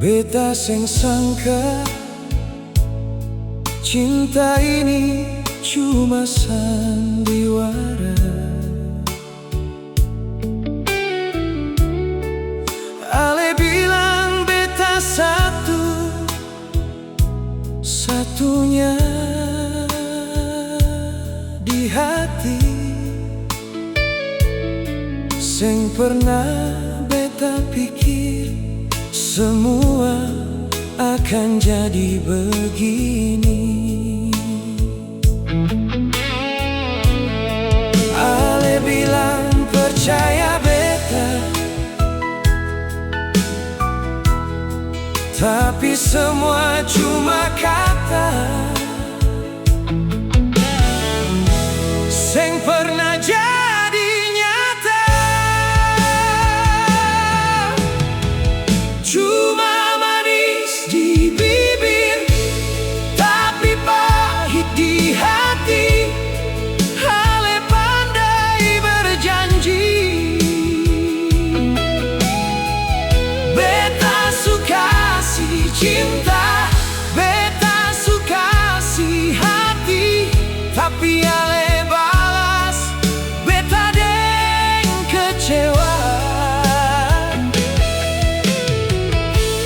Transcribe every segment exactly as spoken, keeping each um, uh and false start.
Beta seng sangka cinta ini cuma sandiwara. Ale bilang beta satu-satunya di hati. Seng pernah beta pikir semua akan jadi begini. Ale bilang percaya beta, tapi semua cuma kata. Seng pernah jadi nyata. Cuma manis di bibir, tapi pahit di hati. Ale pandai berjanji. Beta su kasi cinta, beta su kasi hati, tapi ale balas beta deng kecewa.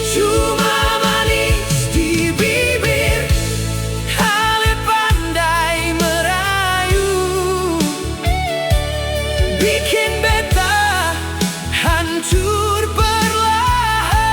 Cuma manis di bibir, ale pandai merayu, bikin beta hancur perlahan.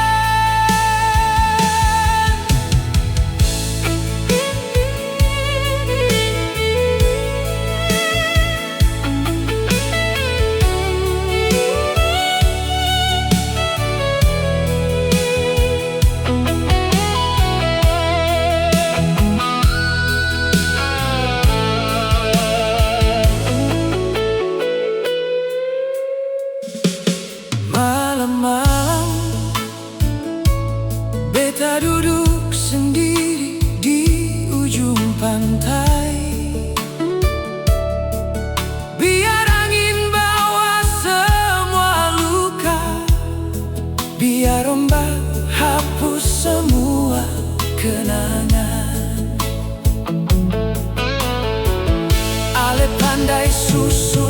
Malam-malam, beta duduk sendiri di ujung pantai. Biar angin bawa semua luka, biar ombak hapus semua kenangan. Ale pandai susun